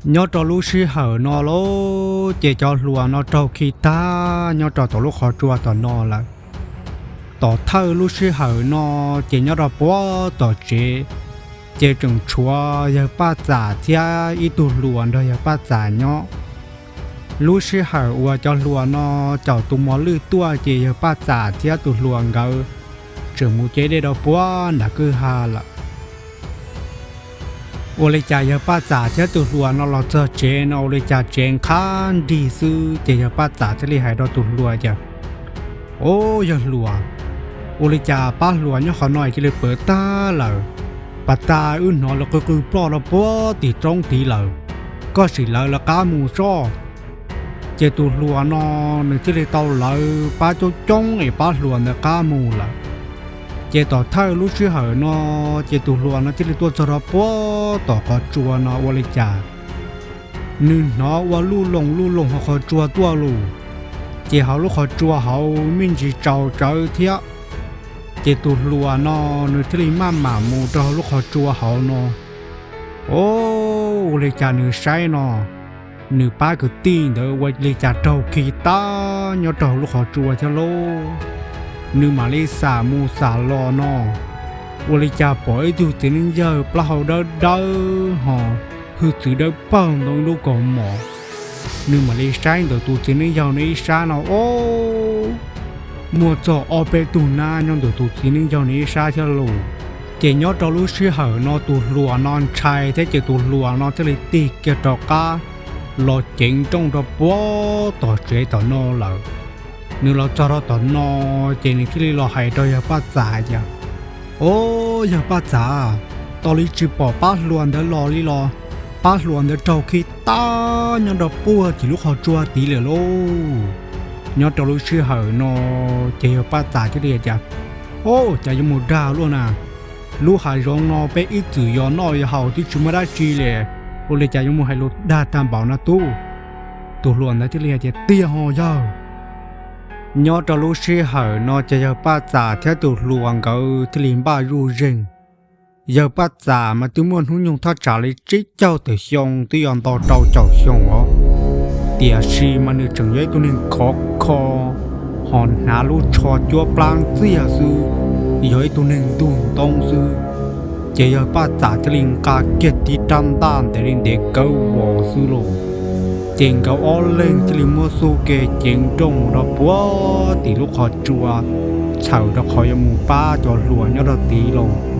Nyob rau lub sij hawm no lauj, ces cov hluas no raug khi tag nyob rau tom lub qhov tsua tom no lawm. Tom thawj lub sij hawm no, ces nyob rau puag tom tsev, ces tseem tshuav yawg Paj Txam thiab ib tug hluas nrog yawg Paj Txam nyob. Lub sij hawm uas cov hluas no caum tus mos lwj tuaj, ces yawg Paj Txam thiab tus hluas nkawd tseem mus cev dej rau puag nram kwj ha lawm. Ua li cas yawg Paj Txam thiab tus hluas no los txog tsev no ua li cas tsev nqhab nrig xwb, ces yawg Paj Txam thiaj li hais rau tus hluas tias, Au, yawg hluas, ua li cas pab hluas nyob qhov no cia li pawv tag lawm? Pas tas wb hnov lawv qw qw ploj rau puag tim roob tid lawm. Koj sim lawv lawv qab mus soj. Ces tus hluas no nws thiaj li tau lawv pab coob coob es pab hluas ntawd qab mus lawm. Ces tom thawj lub sij hawm no, ces tus hluas no thiaj li tuaj txog rau puag tom qhov tsua no ua li cas nws hnov ua luj loos luj loos hauv qhov tsua tuaj lus, ces hauv lub qhov tsua hauv me ntsis tsaus tsawv thiab. Ces tus hluas no nws thiaj li maj mam mus rau hauv lub qhov tsua hauv no. Au, ua li cas nws saib no, nws pab kwv tij ntawd ua li cas raug khi tag nyob rau hauv lub qhov tsua thiab lauj. Nws mam li xam mus xam los no, ua li cas pom ib tug txiv neej yawg plaub hau dawb dawb ho hwj txwv dawb paug ntoo ib lub kaus mom. Nws mam li saib ntawm tus txiv neej yawg no ib sab no, au, muaj txog ob peb tug nab nyob ntawm tus txiv neej yawg no ib sab thiab lus. Ces nyob rau lub sij hawm no tus hluas no ntshai thiab ces tus hluas no thiaj li tig kiag rov qab los ceev nrooj rau puag tom tsev tom no lawm. Nws los txog rau tom no, ces nws thiaj li los hais rau yawg Paj Txam tias, Au, yawg Paj Txam, tos li tsis pom pab hluas ntawd los li los? Pab hluas ntawd raug khi tag nyob rau puag tim lub qhov tsua tid lawm lauj. Nyob rau lub sij hawm no, ces yawg Paj Txam thiaj li tias, Au, cas yuav mus dag luaj na. Lub hav zoov no peb ib txwm yog noj yog haus twb tsis muaj dab tsi li, ua li cas yuav mus hais lus dag tag npaum no tub? Tus hluas ntawd thiaj li hais tias, Tiag ho yawg. Nyob rau lub sij hawm no ces yawg Paj Txam thiab tus hluas nkawd thiaj li npaj zuj zeeg. Yawg Paj Txam mas twb muaj hnub nyoog thaj tsam li tsib caug tawm xyoo twb yuav nto rau caum xyoo os, tiam sis mas nws tseem yog ib tug neeg khov kho, ho hnav lub tsho cuab plab ntxiag xwb, yog ib tug neeg ntug ntoo xwb. Ces yawg Paj Txam thiaj li nqa kiag tib rab ntaj ntev li ntev kawg vos xwb lauj. Ces nkawd ob leeg thiaj li muab xub ke ceev nrooj mus rau puag tim lub qhov tsua, txhawm rau qhov yuav mus pab cov hluas nyob rau tid lauj.